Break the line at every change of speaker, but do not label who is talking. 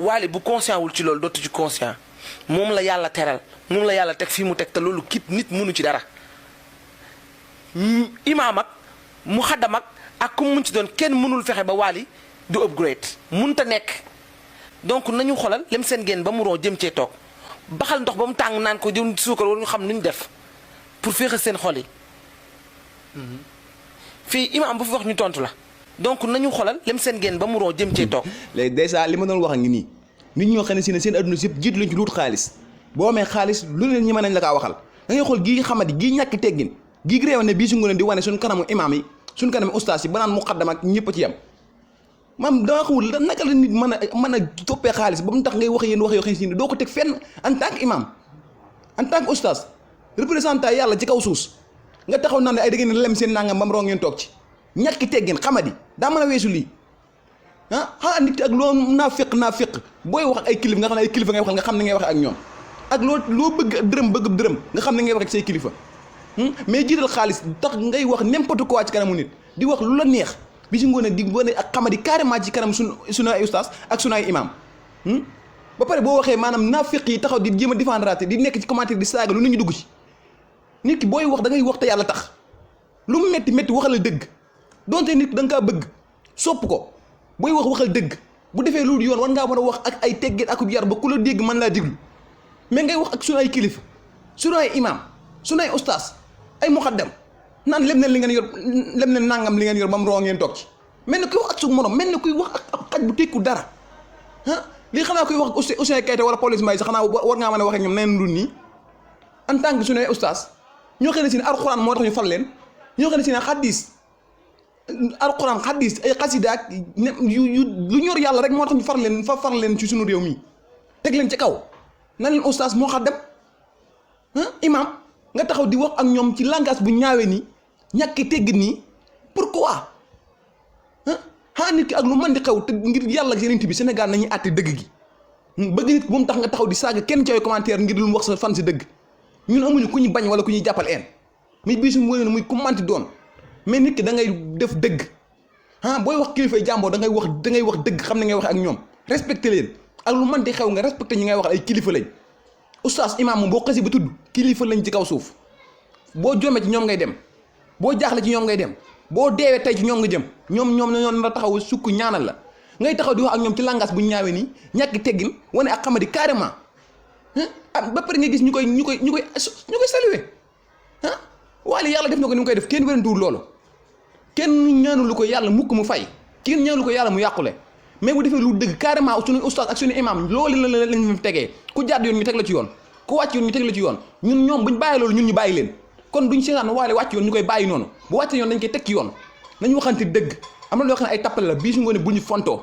Wally bu conscient wul ci loolu dootu ci conscient moom la yàlla teral moom la yàlla teg fii mu teg te loolu kit nit mënu ci dara imaam ak mu xaddam ak ku mun ci doon kenn mënul fexe ba Wally du upgrade mënta nekk donc nañu xoolal lem seen génn ba mu roo jëm cee toog baxal ndox ba mu tàng naan ko jëm suukar war ñu xam nu ñu def pour féexal seen xol yi fii imaam bu fi wax ñu tontu la donc nañu xoolal lem seen génn ba mu roo jëm cee toog.
léegi dèjà li ma doon wax a ngi nii nit ñoo xam ne si ne seen adduna si yëpp jiitu lañ ci luut xaalis boo amee xaalis lu leen ñi mën nañ la kaa waxal da ngay xool gii xamadi gii ñàkk teggin gii réew ne bii su ngoonee di wane suñ kanamu imaam yi suñ kanamu ustaas yi ba naan muqaddam ak ñëpp ci yem maam danga xamul naka la nit mën a toppee xaalis ba mu tax ngay wax yéen wax yoo xam ne doo ko teg fenn en tant que imam en tant que ustaas représentant yàlla ci kaw suus nga taxaw naan ay da ngeen lem seen nangam ba mu roo ngeen toog ci ñàkki teggin xamadi daa mën a weesu lii xanaa nit ak loo naa féq booy wax ak ay kilifa nga xam ne ay kilifa ngay waxal nga xam ne ngay wax ak ñoom ak loo bëgg dërëm nga xam ne ngay wax ak say kilifa mais jiital xaalis tax ngay wax n'importe quoi ci kanamu nit di wax lu la neex bi si ngoone di wane ak xamadi carrément ci kanam sunu ay ustaas ak sunu ay imam ba pare boo waxee maanaam naafiq yi taxaw di jéem a défendre di nekk ci commentaire di saaga lu nit ñi dugg ci nit ki booy wax da ngay wax te yàlla tax lu mu métti waxal dëgg donte nit da nga kaa bëgg sopp ko booy waxal dëgg bu defee loolu yoon war ngaa mën a wax ak ay teggin akub yar ba ku la dégg mën laa déglu mais ngay wax ak sunu ay kilifa sunu ay imam sunu ay ustaas ay muqaddam naan lem leen li ngeen yor lem leen nangam li ngeen yor ba mu roo ngeen toog ci mel na kuy wax ak su morom mel na kuy wax ak xaj bu tekku dara lii xanaa koy wax ak Ouzin Keita wala police may sax xanaa war ngaa mën a wax ak ñoom neen lu nii en tant que sunu ay ustaas ñoo xam ne si ne alxuraan moo tax ñu fal leen ñoo xam ne si ne xadis ay xasida ak lu ñor yàlla rek moo tax ñu far leen ci sunu réew mi teg leen ci kaw nan leen ustaas moo xam dem imam nga taxaw di wax ak ñoom ci langage bu ñaawee nii ñàkk tegg nii pourquoi nit ki ak lu mën di xew te ngir yàlla ak yeneen bi Sénégal nañuy àtte dëgg gi bëgg nit bu mu tax nga taxaw di saaga kenn ci ay commentaire ngir lu mu wax sa fan si dëgg ñun amuñu ku ñu bañ wala ku ñuy jàppal een muy bii su mu muy ku manti doon mais nit ki da ngay def dëgg booy wax kilifay jàmboo da ngay wax dëgg xam ne ngay wax ak ñoom respecté leen ak lu mën di xew nga respecté ñi ngay wax ay kilifa lañ oustaz imam moom boo xasi ba tudd kilifa lañ ci kaw suuf boo jomee ci ñoom ngay dem boo jaaxle ci ñoom ngay dem boo deewee tey ci ñoom nga jëm ñoom la taxaw sukk ñaanal la ngay taxaw di wax ak ñoom ci langage bu ñaawee nii ñàkk teggin wane ak xamadi carrément ba pare nga gis ñu koy saluer Wally yàlla def na ko ni mu koy def kenn wérantuwul loolu kenn ñaanulu ko yàlla mukk mu fay kenn ñaanulu ko yàlla mu yàqule mais bu defee lu dëgg carrément suñu ustaas ak suñu imam loolu lañ fi tegee ku jàdd yoon ñu teg la ci yoon ku wàcc yoon ñu teg la ci yoon ñun ñoom buñ bàyyi loolu ñun ñu bàyyi leen kon duñ seetaan Wally wàcc yoon ñu koy bàyyi noonu bu wàcce yoon dañ koy teg ci yoon nañu waxante dëgg am na loo xam ne ay tappale la bii su ngoone bu ñu fontoo